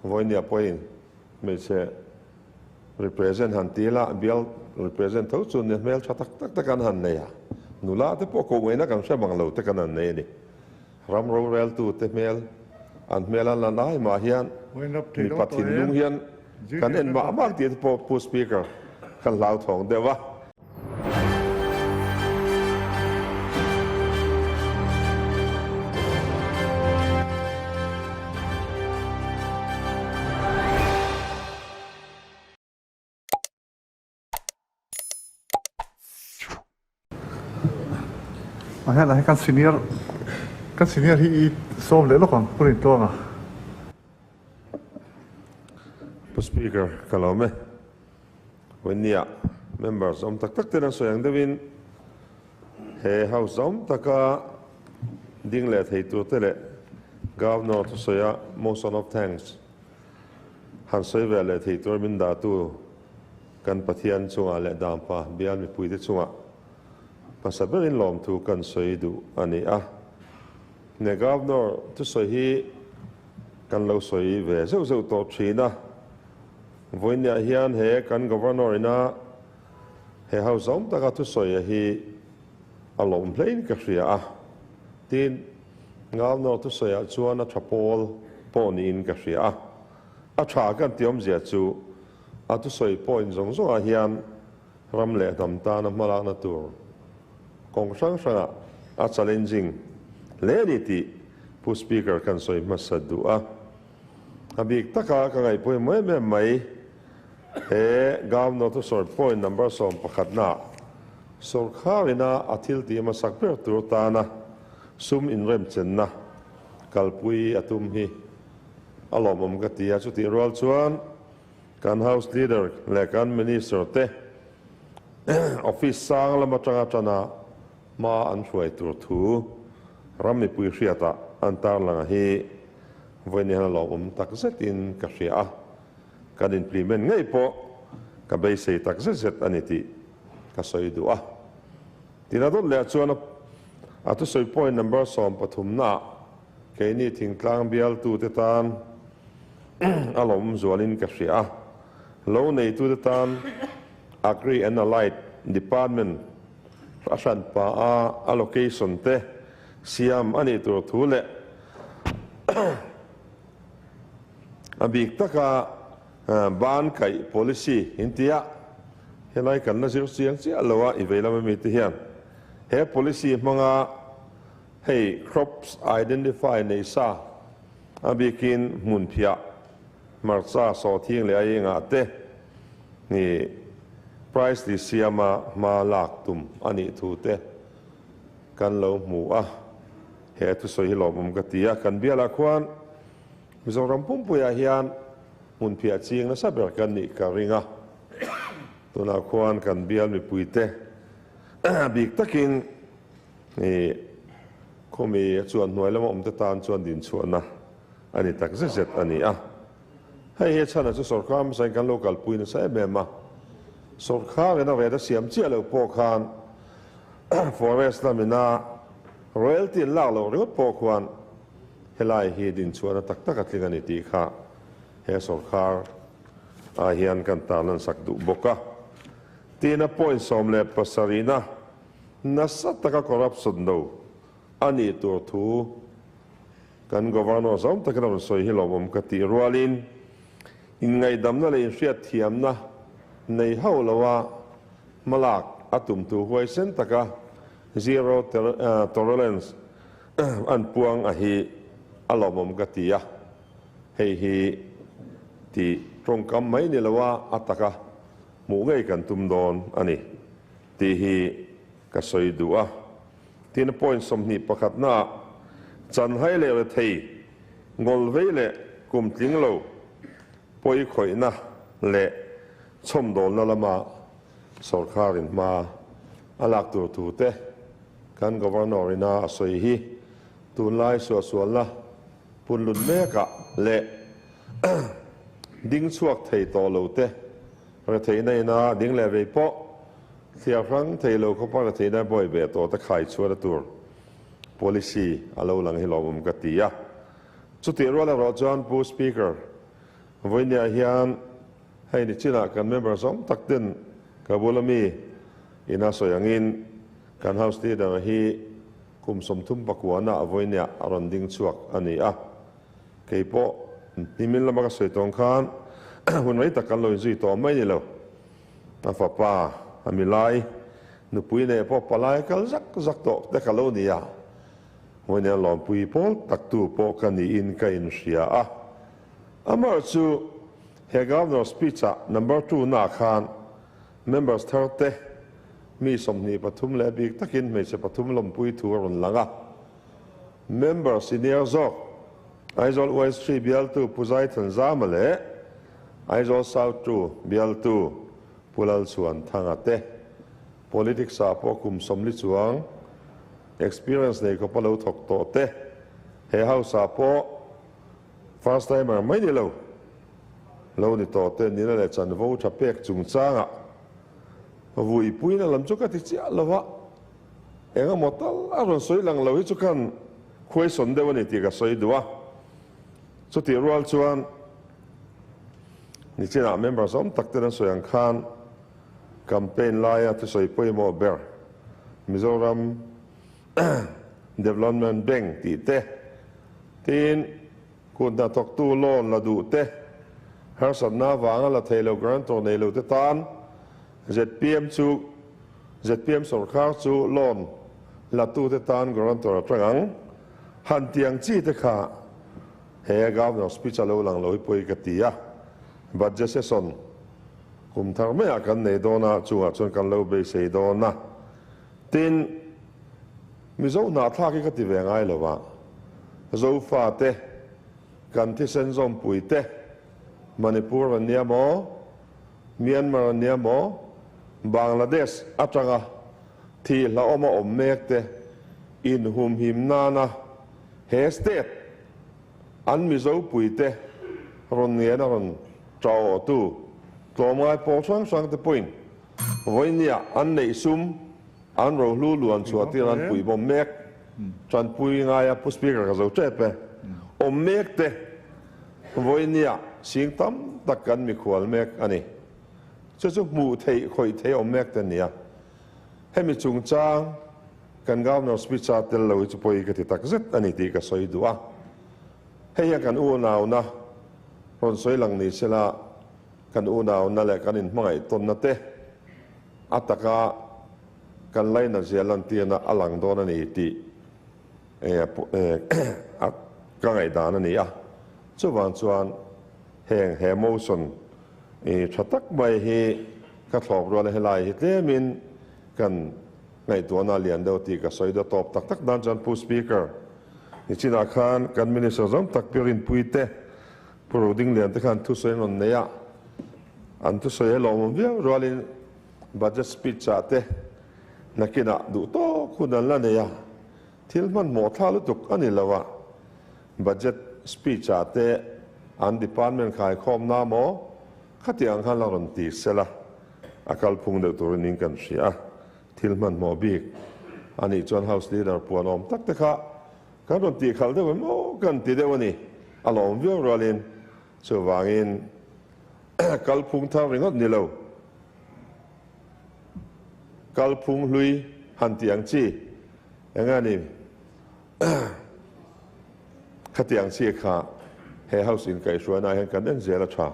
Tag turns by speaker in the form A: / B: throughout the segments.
A: Vawinia pawhin hmeichhe represent han ti ila, bial represent tho chu nia hmeltha tak tak te kan han nei a, nula te pawh koh ngaihna kan hre bang lo te kan han nei a ni. Ram roreltu te hmel, an hmel an lan ai mah hian mipa thinlung hian kan en mah mah tih te pawh Pu Speaker kan hlauthawng deuh a.
B: A hian ah hian kan senior kan senior hi i sawm leh lawk ang pu Rintluanga.
A: Pu Speaker ka lawm e. Vawinia members awm tak tak ten an sawi ang deuhin he house awm taka ding leh thei tur te leh Governor thusawi a motion of thanks han sawi ve leh thei tur min dahtu Kan Pathian chungah leh Dampa bial mipuite chungah hmasa berin lawmthu kan sawi duh a ni a. Ne Governor thusawi hi kan lo sawi ve zeuh zeuh tawh thin a. Vawiinniah hian he kan Governor ina he house awm taka thusawi a hi a lawm hlein ka hria a. Tin, Governor thusawiah chuan a tha pawl pawh niin ka hria a. A tha kan ti awmzia chu A thusawi point zawng zawngah hian ram leh hnam tana hmalakna tur kawng hrang hrangah a challenging hle a ni tih Pu Speaker kan sawi hmasa duh a. A bik taka ka ngaihpawimawh em em mai he Governor thusawi point number 11 naah sawrkhar ina a thil tih hmasak ber tur tana sum inremchenna kalpui a tum hi a lawmawm ka ti a, chutih rual chuan kan House Leader leh kan Minister te office sang lam atanga tana hma an hruai tur thu ram mipui hriatah an tarlang a hi vawiin hian a lawmawm tak zetin ka hria a, kan implement ngei pawh ka beisei tak zet zet a ni tih ka sawi duh a. Tina dawt leh chuan a thusawi point number 13 naah Keini thingtlang bialtute tan a lawm zualin ka hria a, lo neitute tan Agri and Allied Department a hranpa a allocation te siam a nih tur thu leh a bik taka ban kaih policy in ti a, helai kan la zir chiang chiah lo a i vei lama mite hian he policy hmanga Hei crops identify nei sa a bikin hmunphiah, hmarcha, sawhthing leh ai engah te ni price li siama hma lak tum a nih thu te kan lo hmu a, he thusawi hi lawmawm ka ti a. Kan bialah khuan Mizoram pumpuiah hian hmunphiah ching nasa ber kan nih ka ring a, tunah khuan kan bial mipuite bik takin I khawmi a chuan hnuai lama awmte tan chuan dinchhuahna a ni tak zet zet a ni a. Hei hi a chhanah chu sawrkar hmasain kan lo kalpui nasa em em a. Sawrkarin a ret a siam chiah lo pawh khan forest lamina royalty an lak loh ringawt pawh khuan helai hi dinchhuahna tak tak a tling a ni tih kha he sawrkar ah hian kan tarlansak duh bawk a. Tin a point 17na Nasa taka corruption do a nih tur thu kan Governor zawm takin a rawn sawi hi lawmawm ka tih rualin inngaihdamna leh inhriatthiamna nei hauh loa hmalak a tum thu huaisen taka zero tolerance an puang a hi a lawmawm ka ti a, hei hi tih tawngkam mai ni loa a taka hmuh ngei kan tum dawn a ni. Tih hi ka sawi duh a. Tin, point 21 naah chanhai leh rethei, ngawlvei leh kum tling lo pawi khawihna leh chhawmdawlna lama sawrkharin hma a lak tur thu te kan Governor ina a sawi hi tunlai suahsualna punlun mekah leh ding chhuak thei tawh lo te Retheihna ina ding leh vei pawh thliar hrang thei lo khawpa retheihna bawi ve tawh te khai chhuahna tur policy a lo lang hi lawmawm ka ti a. Chutih rual erawh chuan Pu Speaker, Vawinia hian hei ni chinah kan member zawng tak ten ka bula mi ina sawi angin kan House Leader hi kum 34 na vawinia a rawn ding chhuak a ni a. Kei pawh nimin lama ka sawi tawng khan hun rei tak kan lo inzui tawh mai ni lo. A fapa a milai nupui nei pawh palai kal zak zak tawh te ka lo ni a. Vawinia lawmpui pawl taktu pawh ka niin ka inhria a. Amah chu he Governor speech-ah number 2 naah khan members thar te mi 23 leh bik takin hmeichhe pathum lawmpui thu a rawn lang a. Member senior zawk Aizawl West 3 bialtu Pu Zaithanzama leh Aizawl South 2 bialtu Pu Lalchhuanthanga te politics ah pawh kum 40 chuang experience nei khawpa lo thawk tawh te he house ah pawh first timer mai ni lo lo ni tawh te nina leh chanvo tha pek chungchanga vui puina lam chu ka ti chiah lova engemaw tal a rawn sawi lang lo hi chu khan question deuh ani tih ka sawi duh a. Chutih rual chuan nichinah members awm tak ten an sawi ang khan campaign laia thusawi pawimawh ber Mizoram Development Bank tih te tin kut hnathawktu loan la duh te harsatna avanga la thei lo guarantor nei lo te tan ZPM chu ZPM sorkar chu loan latu te tan guarantor atang ang han tiang chi te kha he governor speech a lo lang lo hi pawi ka ti a. Budget session kum thar maiah kan nei dawn a, chungah chuan kan lo beisei dawn a. Tin Mizo hnahthlak hi ka ti ve ngai lo a, Zofa te kan thisen zawmpui te Manipur an nia maw, Myanmar an nia maw, Bangladesh atanga thi hlauhawm a awm mek te inhumhim nana he state an Mizo pui te rawn ngen a rawn tawh tu tlawmngai pawl hrang hrang te pawhin vawinia an neih sum an rohlu luan chhuah tir an pui bawm mek tanpui ngaia Pu Speaker ka zo tep e awm mek te vawinia sing tam tak kan mikhual mek ani. Chu chu hmuh theih khawih theih awm mek te nia. Hemi chungchang kan governor speech a tel lo hi chu pawi ka ti tak zet ani tih ka sawi duh a. Hei hian kan unauna rawn sawi lang ni sela kan unauna leh kan inhmangaih tawnna te a taka kan laina zia lantirna a lang dawn ani tih ka ngaihdan ani a. Chuvang chuan heng he motion tha tak mai hi ka thlawp rual a helai hi tlemin kan ngaihtuahna lian deuh tih ka sawi deuh tawp tak tak dan chuan Pu Speaker nichinah khan kan minister zawng tak pi Rinpui te Pu Rodinglian te khan thusawi an rawn nei a, an thusawi a lawmawm viau rualin budget speech ah te nakinah duh tawk hun an la nei a, thil hmanhmawh thla lutuk a ni lo a, budget speech ah te an department khaikhawm na maw khatiang khan la rawn ti sela a kalphung deuh turin in kan hria a, thil hmanhmawh bik anih chuan house leader puan awm tak te kha kan rawn tih khalh deuh em aw kan ti deuh a ni a lawm viau rualin chuvangin kalphung thar ringawt ni lo kalphung hlui han ti ang chi enga ni khatiang chi kha he house in kaihhruaina hian kan en zel a tha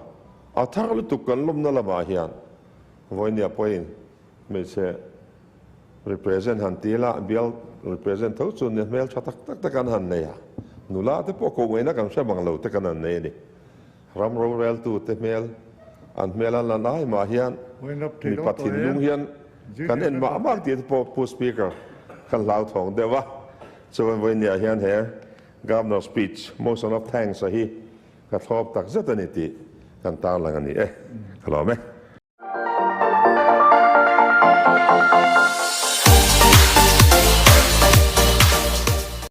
A: a thar lutuk kan lawmna lamah hian vawinia pawhin hmeichhe represent han ti la bial represent tho chu ni hmel tha tak tak tak an han nei a nula te pawh ko ngaihna kan hre bang lo te kan han nei a ni. Ram roreltu te hmel an hmel an lan ai mah hian mipa thinlung hian kan en mah mah tih te pawh Pu Speaker kan hlauthawng deuh a. Chuan vawinia hian he Governor speech motion of thanks a hi ka thlawp tak zet a ni tih kan tarlang a ni e. Ka lawm e.